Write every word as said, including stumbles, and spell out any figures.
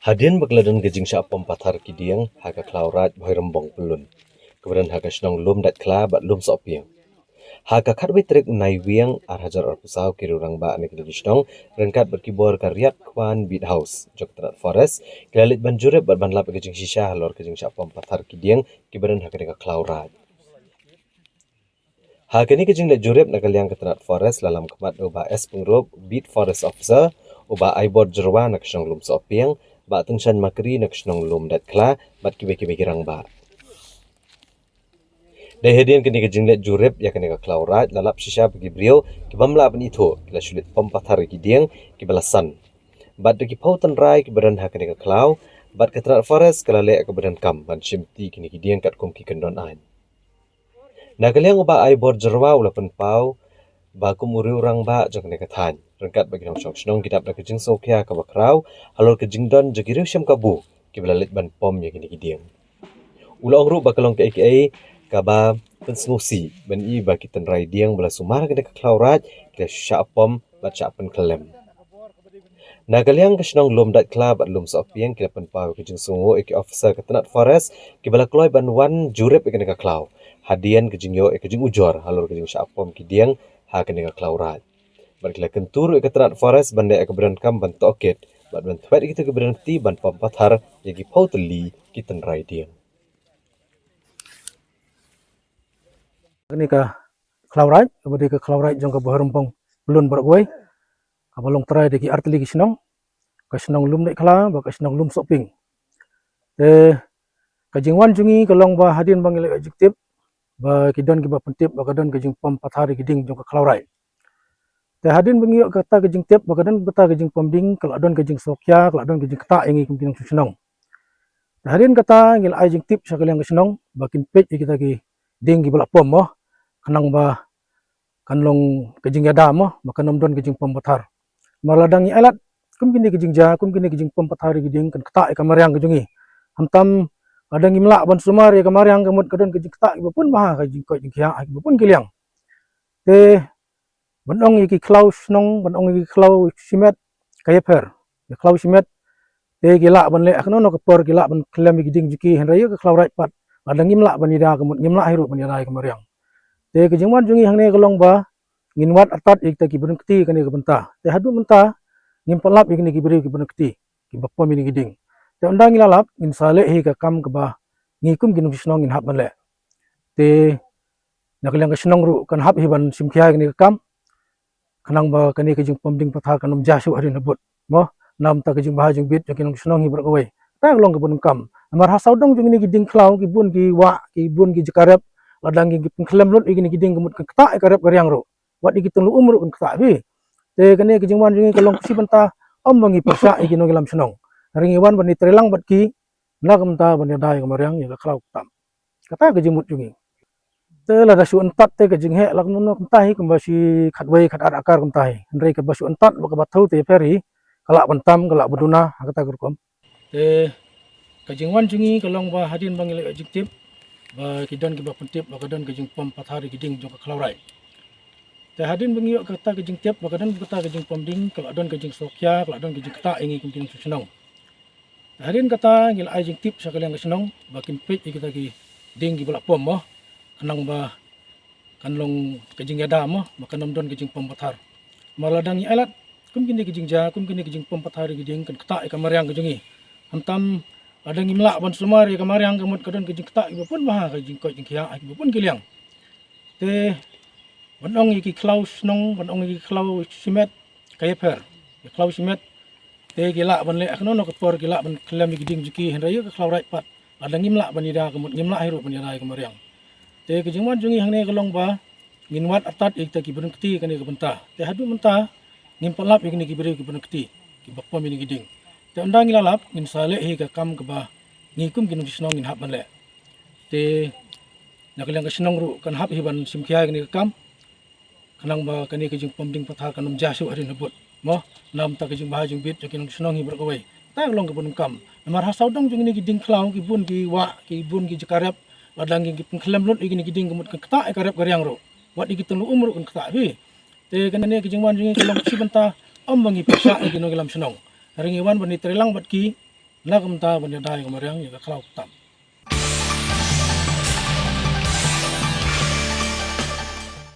Hadien ba ka la don ka jingshah pom pathar ki dieng ha ka khlaw raid Bhoirymbong Pyllun, kaba don ha ka shnong Lumdaitkhla bad Lumsohpieng, ha ka khatwei tarik u Naiwieng ar hajar arphew saw, ki riew rangbah na kine ki shnong ryngkat bad ki bor ka Riat Khwan Beat House jong ka tnat Forest ki la leit ban jurip bad ban lap ïa ka jingshisha halor ka jingshah pom pathar ki dieng kiba don ha kane ka khlaw raid. Ha kane ka jingleit jurip na ka liang ka tnat Forest la lam khmat da u Bah S Pyngrope, Beat Forest Officer, u Bah Aibor Jyrwa na ka shnong Lumsohpieng, Bah Tyngshaiñ Makri na ka shnong Lumdaitkhla bad kiwei kiwei ki rangbah. Dei hadien kane ka jingleit jurip ïa kane ka khlaw raid la lap shisha ba ki briew ki bym lah ban ithuh ki la shu leit pom pathar ïa ki dieng kiba la san bad da ki phew tynrai kiba don ha kane ka khlaw, bad ka tnat Forest ka la leh kaba donkam ban shimti kine ki dieng katkum ki kyndon aiñ. Na ka liang u Bah Aibor Jyrwa u la pynpaw ba kum u riew rangbah jong kane ka thaiñ, ryngkat bad ki nongshong shnong, ki dap da ka jingsngewkhia kaba khraw halor ka jingdon jong ki riew shem kabu kiba la leit ban pom ïa kine ki dieng. U la ong ruh ba ka long kaei kaei kaba pynsngewsih ban i ba ki tynrai dieng ba la sumar ha kane ka khlaw raid ki la shah pom bad shah pynkhyllem. Na ka liang ka shnong Lumdaitkhla bad Lumsohpieng ki la pynpaw ïa ka jingsngewnguh ïa ki officer ka tnat Forest kiba la kloi ban wan jurip ïa kane ka khlaw hadien ka jingïoh ïa ka jingujor halor ka jingshah pom ki dieng ha kane ka khlaw raid. Bad ki la kyntu ruh ïa ka tnat Forest ban leh ïa kaba donkam ban tohkit bad ban thwet ïa kito kiba don kti ban pom pathar ïa ki phew tylli ki tynrai dieng. Kane ka khlaw raid kaba dei ka khlaw raid jong ka Bhoirymbong Pyllun baroh kawei, kaba long trai da ki artylli ki shnong, ka shnong Lumdaitkhla bad ka shnong Lumsohpieng. Te ka jingwan jong ngi ka long ba hadien ba ngi la ïoh jingtip ba ki don kiba pyntip ba ka don ka jingpom pathar ïa ki dieng jong ka khlaw raid. Te hadien ba ngi ïoh kata ka jingtip ba ka don kata ka jingpom dieng, ka la don ka jingsngewkhia, ka la don ka jingktah ïa ngi kum ki nongshong shnong. Te hadien kata ngi la ai jingtip sha ka liang ka shnong ba kin peit ïa kita ki dieng kiba la pom mo, khnang ba kan long ka jingïada mo, ba kan ym don ka jingpom pathar. Namar lada ngi ai lad kum kine ki jingjia, kum kine ki jingpom pathar ïa ki dieng, kan ktah ïa ka mariang ka jong ngi. Khamtam lada ngim lah ban sumar ïa ka mariang, ka mut ka don ka jingktah kiba bun bha ha ka jingkoit jingkhiah, ha kiba bun ki liang. Te ban ong ïa ki khlaw shnong, ban ong ïa ki khlaw shimet, ka ïapher. Ki khlaw shimet te ki lah ban leh ha kano kano ka por, ki lah ban khyllem ïa ki dieng jong ki, hynrei ïa ka khlaw raid pat lada ngim lah ban ïada, ka mut ngim lah hi ruh ban ïada ïa ka mariang. Te ka jingwan jong ngi hangne ka long ba ngin wad artat ïa kita kiba don kti kane ka bynta. Te haduh mynta ngim pat lap ïa kine ki briew kiba don kti kiba pom ïa kine ki dieng. Te ynda ngi la lap ngin sa leh hi ka kam kaba ngi kum ki nongshong shnong ngin hap ban leh. Te na ka liang ka shnong ruh kan hap hi ban shim khia ïa kane ka kam, khnang ba kane ka jingpom dieng pathar kan ym jia shuh hadien habud mo. Namar ka jingbha jingbit jong ki nongshong shnong hi baroh kawei, kata ka long kaba donkam. Namar ha sawdong jong kine ki dieng khlaw ki bun ki wah, ki bun ki jaka rep. Lada ngi pynkhyllem lut ïa kine ki dieng, ka mut kan ktah ïa ka rep ka riang ruh, wat ïa ki tynglu um ruh kan ktah hi. Te kane ka jingwan jong ngi ka long ka shi bynta, ym ba ngi pyrshah ïa ki nongïalam shnong, hynrei ngi wan ban ïatreilang bad ki na ka bynta ban ïada ïa ka mariang, ïa ka khlaw ktam. Kata ka jingmut jong ngi. Te lada shu yntat te ka jingheh la kumno kumta hi, kumba shi khatwei khatar akar kumta hi. Hynrei kaba shu yntat bad kaba thew te pher hi, ka lah ban tam, ka lah ban duna ha kata ka rukom. Te ka jingwan jong ngi ka long ba hadien ba ngi la ïoh jingtip ba ki don kiba pyntip ba ka don ka jingpom pathar ïa ki dieng jong ka khlaw raid. Te hadien ba ngi ïoh kata ka jingtip ba ka don kata ka jingpom dieng, ka la don ka jingsngewkhia, ka la don ka jingktah ïa ngi kum ki nongshong shnong. Te hadien kata ngi la ai jingtip sha ka liang ka shnong ba kin peit ïa kita ki dieng kiba la pom mo, khnang ba kan long ka jingïada mo, ba kan ym don ka jingpom pathar. Namar lada ngi ai lad kum kine ki jingjia, kum kine ki jingpom pathar ïa ki dieng, kan ktah ïa ka mariang ka jong ngi. Khamtam lada ngim lah ban sumar ïa ka mariang, ka mut ka don ka jingktah kiba bun bha ha ka jingkoit jingkhiah ha kiba bun ki liang. Te ban ong ïa ki khlaw shnong, ban ong ïa ki khlaw shimet, ka ïapher. Ki khlaw shimet te ki lah ban leh ha kano kano ka por, ki lah ban khyllem ïa ki dieng jong ki, hynrei ïa ka khlaw raid pat lada ngim lah ban ïada, ka mut ngim lah hi ruh ban ïada ïa ka mariang. Te ka jingwan jong ngi hangne ka long ba ngin wad artat ïa kita kiba don kti kane ka bynta. Te haduh mynta ngim pat lap ïa kine ki briew kiba don kti kiba pom ïa kine ki dieng. Te ynda ngi la lap ngin sa leh hi ka kam kaba ngi kum ki nongshong shnong ngin hap ban leh. Te na ka liang ka shnong ruh kan hap hi ban shim khia ïa kane ka kam, khnang ba kane ka jingpom dieng pathar kan ym jia shuh hadien habud mo. Namar ka jingbha jingbit jong ki nongshong shnong hi baroh kawei, kata ka long kaba donkam. Namar ha sawdong jong kine ki dieng khlaw ki bun ki wah, ki bun ki jaka rep. Lada ngi pynkhyllem lut ïa kine ki dieng, ka mut kan ktah ïa ka rep ka riang ruh, wat ïa ki tynglu um ruh kan ktah hi. Te kane ka jingwan jong ngi ka long ka shi bynta, ym ba ngi pyrshah ïa ki nongïalam shnong, hynrei ngi wan ban ïatreilang bad ki Na ka bynta ban ïada ïa ka mariang ïa ka khlaw ktam.